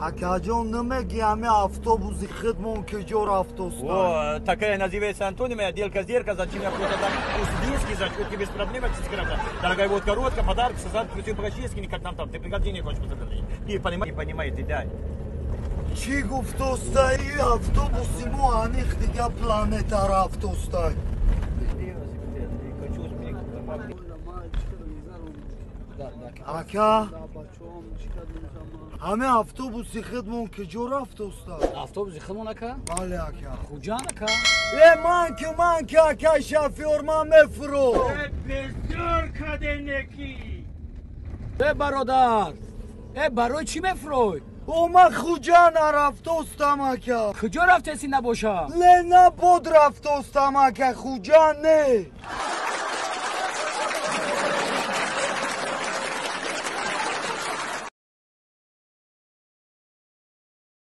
Акаҷон, намеги ҳами автобуси хидмон куҷо рафтоста? О, такая называется антонимия, делка-зерка, зачем я просто так узбекский, зачетки без проблем, дорогая водка, родка, подарок, сосад, практически как нам там, ты пригодение хочешь посмотреть. Не понимаете, понимаете, да. Чӣ гуфтостай? Автобуси мо аниқ дига планета рафтостай. Ака, ҳаме автобуси хидмон куҷо рафтоста? Автобуси хидмон, ака? Бале, ака. Хуҷанд, ака. Э, ман ки, ман ки, ака шофёр, ман мефуро. Безор каденеки. Э, бародар, э, барои чӣ мефурой? О, ман Хуҷанд рафтостам, ака. Куҷо рафтеси набоша? Ленабод рафтостам, ака, Хуҷанд не.